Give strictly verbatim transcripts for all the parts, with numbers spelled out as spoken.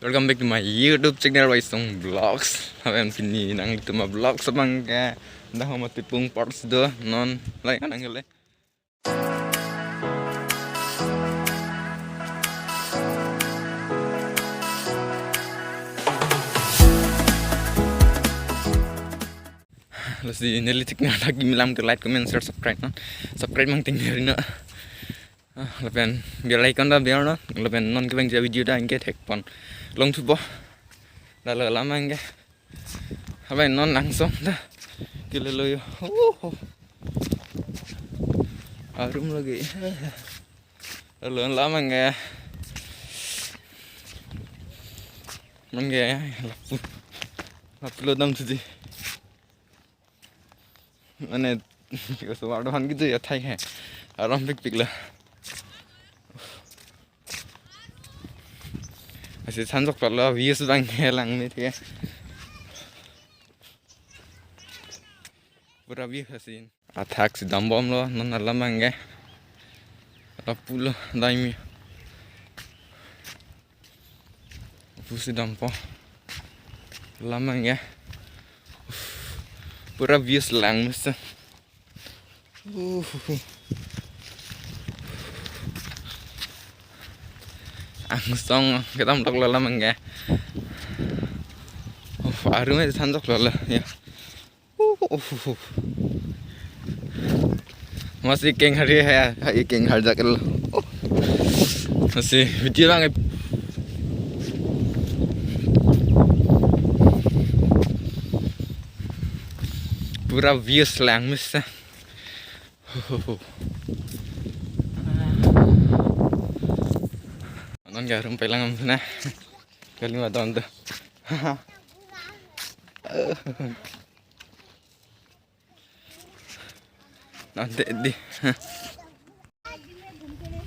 Welcome back to my YouTube channel, Waisong Vlogs. Lapen pini nanglitum avlogs abang ke dak Homa Tipung Park si do, non like nang le. Lasi neli tik na lagi milam ke like, comment, share, subscribe non. Subscribe mang ting neri no. Ah, lapen bell icon ta biar non. Lapen non kevang ja video ta anke thekpon longthupo. Dak lo lam anke. Lapen non langsong ta kelelo yo. Oh. Arum lagi. Dak lo lam anke. Anke lapu. Lapu lo dam sudi. Mane, ko so ado han gitu ya thai hai. Aram pikpik la. Asi thanjok la views abang ke langme thik. Pura view asin. Athak si dambomlo, non alam anke. Lapu lo, daimi. Lapu si dampo. Lam anke. Uff. Pura views langme sir. Uh. Angsong kedam lok lo lam anke. Uh, arum e thanjok lo lo ya. Uh, uh, uh, uh. Masi keng hari hai, hai keng har jak lo. Uh. Masi video lang. Pura views langme sir. Non ke arum pelang am na. Kali ma don tu. Nanti di.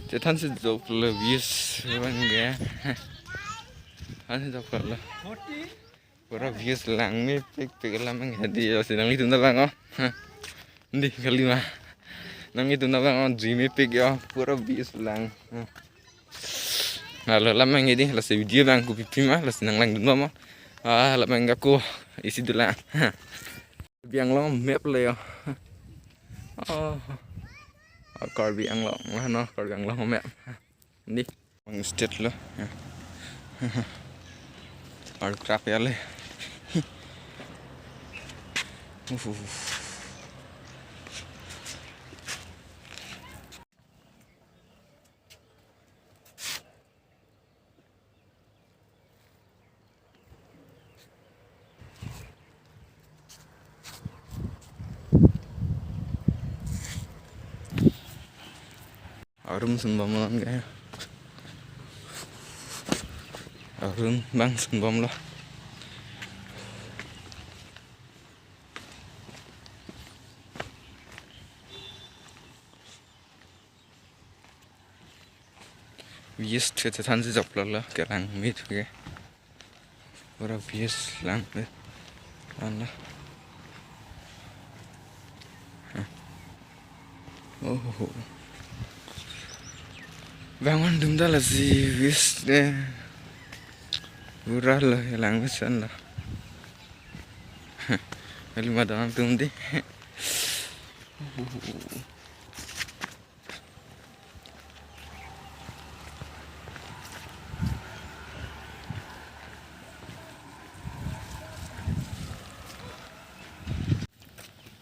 Chethan si jok le views abang ke. Than si jok le. Pura views langme pikpik lam anke di si nanglitum ta vang o. Di kali ma. Nanglitum ta vang o, juimepik yo. Pura views lang. Dak lo lam anke di, lasi video abang kopi pima, lasi nang langdun bom o. Ah, lam anke ko isi dula. Karbi Anglong map le yo. Oh. Ah, Karbi Anglong, ano, Karbi Anglong map. Di. Bang state lo. Ya. Aircraft ya le. Uff, uff, uff. Arum sunbom lo anke. Arum abang sunbom lo. Views chethan si jok lo lo, kelangme thik ke. Pura views langme. Ala. Oh. Bang wan dum dala si views de. Pura lo langme san lo. Kali ma don atum di.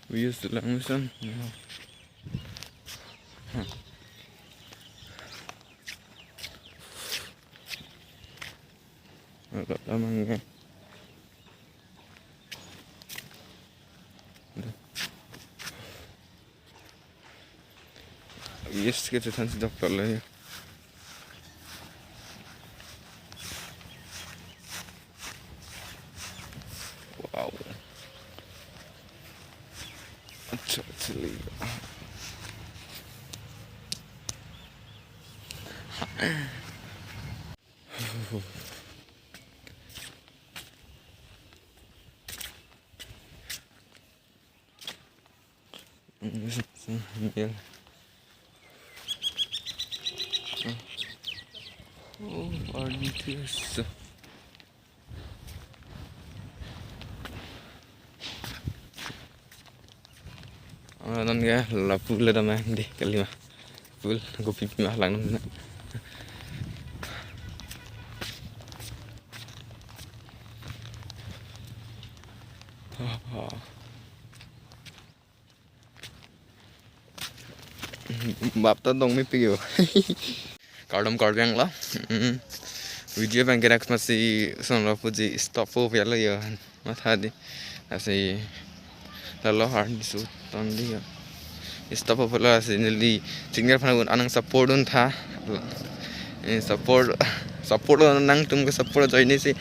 Views langme san. Agak lamang ya. Yes, kita than si doktor lah ya. Wow. Acha, acha, liya. Oh, arni tias. Ah, non ke lapu le dam, eh, di kalima. Pul, kopi pima lang non. Ah, ah. Bap ta dong mepik yo. Kardom Karbi Anglong. Mm. Video abang ke dak masi son lo puji stop po pia lo yo. Matha di. Lasi lalo har di su ton di yo. Stop po lo, lasi neli signal aphan un anang support un tha. Eh, support, support lo nangtum ke support ajoine si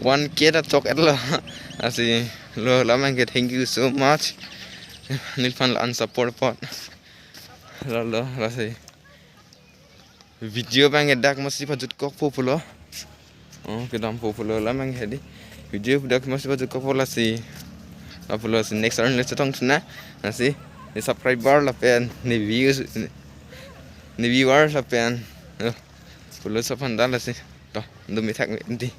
one K ta chok-et lo. Lasi lo lam abang ke thank you so much. Neliphan la-an support apot. Lalo, lasi video abang ke dak masi pajut kok po pulo. Oh, kedam po pulo lam abang ke di. Video dak masi pajut kok po, lasi. Lapulo si next arni le chetong thuna. Lasi, ne subscriber lapen ne views, ne viewer lapen. Oh, pulo sopan da, lasi. To, dumi thak me di.